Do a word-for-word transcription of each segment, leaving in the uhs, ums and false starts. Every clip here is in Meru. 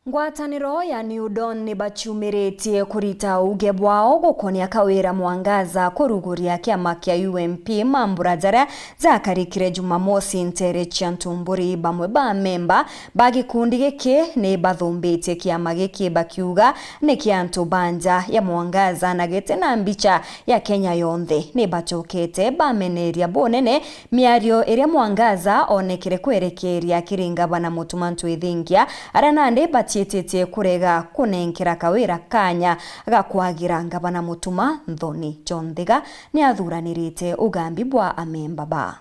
Ngwataniro ya New Dawn ni bachumiritie kurita uuge bwao gukonia Kawira Mwangaza kuruguria kiama kia U M P mambura jaria jakarikire Jumamosi nteere cia Ntumburi. Bamwe ba memba ba gikundi giki ni bathumbitie kiama giki bakiuga ni kia antu ba nja ya Mwangaza na giti na mbicha ya Kenya yonthe. Ni bachokete bameneria bunene miario iria Mwangaza onekere kwerekeria kiri ngavana Mutuma Ntwithingia, aria nandi batiititie kurega kunenkera Kawira kanya ga kwagira ngavana Mutuma nthoni. John Thiga ni athuranirite ugambi bwa amemba ba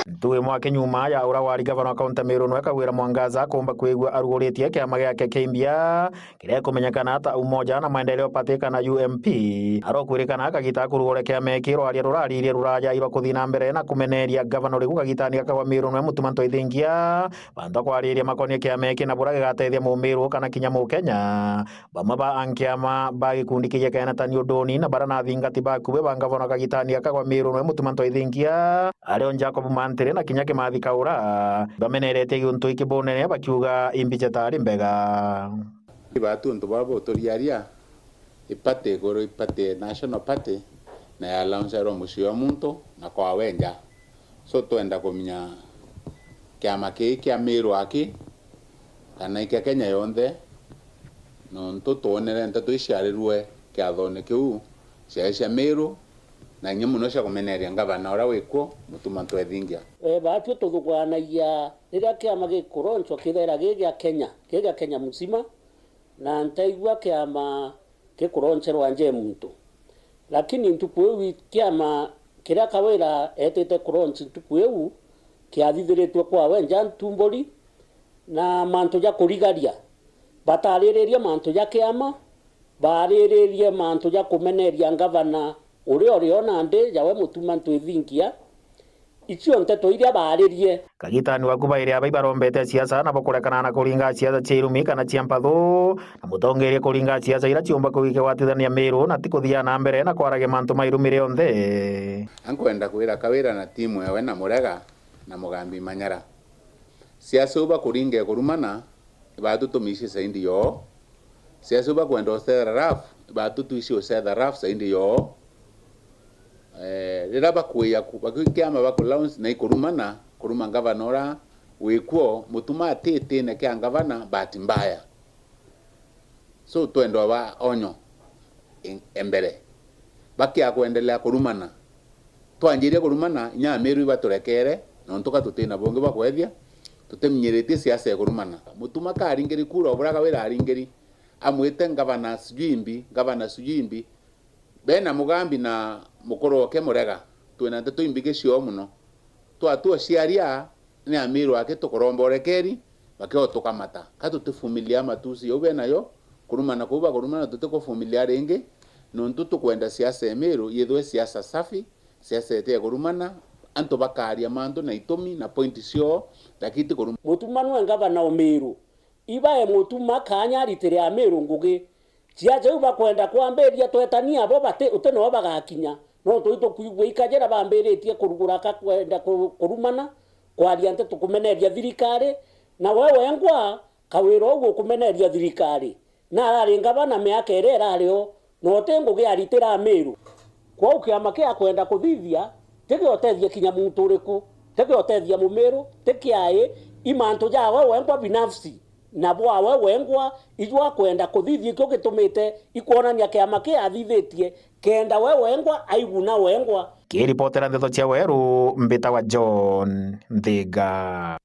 Ntugu imwe aki nyuma ya uria wari ngavana wa kaunti ya Meru nwe Kawira Mwangaza kuumba kwigua aruguritie kiama giake kia imbia kiria gikumenyekana ta Umoja na Maendeleo Party kana U M P. Arokwirikana kagita ga kurugura kiama giki rwaria ruraririe ruraya irwa kuthii na mbere na kumeneria ngavana uriku kagitani gaka gwa Meru nwe Mutuma Ntwithingia, bantu a kwariria makonie kiama giki na buria gigatethia Mumiru kana kinya Mukenya. Bamwe ba ankiama ba gikundi kiu gia Kenya ta New Dawn na baria na athingati bakuwe ba ngavana kagitani gaka gwa Meru nwe Mutuma Ntwithingia, ario Jacob Mantiri na kinya Kimathi Kaura, bameneretie giuntu giki bunene bakiuga imbicha itari mbega. Baatu untu baba buturiaria, i party iguru, i party, National Party, na ya launcherwa mucii wa muntu na kwawe nja. So twenda kumenya kiama kii kia Meru aki, kana i kia Kenya yonthe, nontu twonere nteto iciarirwe kiathone kiu, ciari cia Meru, na inya mono cia kumeneria ngavana uria wikuo, Mutuma Ntwithingia. E, baatwi tuthuganagia riria kiama gikuronchwa kithaira gi gia Kenya, gi gia Kenya mzima, na ntaigua kiama gikuroncherwa nja e muntu. Lakini ntuku iu i-, kiama kiria Kawira eetite kuronchi ntuku iu kiathithiritue kwawe nja Ntumburi, na mantu ja kurigaria. Bataariririe mantu ja kiama, baariririe mantu ja kumeneria ngavana uria uri o nandi, jawe Mutuma Ntwithingia. Icio nteto iria baaririe. Kagitani waku bairi aba ibarombete siasa, nabo kurekana na kuringa siasa cia irumi kana cia mpathu, na mutongeria kuringa siasa iria ciumba kugikigwatithania Meru, na ti kuthia na mbere na kwaragia mantu ma irumi rionthe. Ankwenda kwira Kawira na timu yawe na Murega na Mugambi Manyara, siasa iu bakuringa ikurumana, ibaatu tumiicie saindi yoo. Siasa iu bakwenda ucetha rafu, ibaatu twicie ucetha rafu saindi yoo. Eh, riria bakwia ku-, bakikiama bakulaunch na ikurumana, kuruma ngavana uria wikuo, Mutuma atitine kia ngavana, bahati mbaya. So, twendwa ba onyo e-, e mbere. Bakia kwendelea kurumana. Twanjirie kurumana, inya Amiru ibaturekere, nontu ka tutina bungi bwa kwethia, tutiminyiritie siasa ya kurumana. Mutuma karingiri kura o buria Kawira aringiri, amwite ngavana sijui mbi, ngavana sijui mbi. Bena Mugambi na mukuru oke Murega, twina nteto imbigi cioo mono. Twatua ciaria, ni Amiru aki tukuromba urekeri, bakiotukamata. Ka tutivumilia matusi jau benayo, kurumana kuu bakurumana tutikuvumilia ringi, nontu tukwenda siasa ya Miru yithwe siasa safi, siasa iti ya kurumana, antu bakaria mantu na itumi na point cioo, lakini ti kurumana. Mutuma nwe ngavana o Miru. Ibae Mutuma kaanya aritire Amiru ngugi. Ciaca iu bakwenda kwambiria twetania abo bati, uti noo bagakinya. Nontu itukwigua ikajira bambiritie kurugura ka kwenda ku-, kurumana, kwaria nteto kumeneria thirikari, na we wengwa Kawira uu ukumeneria thirikari. Na arari ngavana miaka iria irari o, na uti ngugi aritira Amiru. Kwou kiama kia kwenda kuthithia, ti giotethia kinya muntu uriku, ti giotethia Mumiru, ti kiai, i mantu jawe wengwa binafsi, na bwawe wengwa, iju akwenda kuthithia ikio gitumite ikwonania kiama kia athithitie, kenda we wengwa aiguna wengwa. Kiripotera ndeto cia Weru, mbitawa John Nthiga.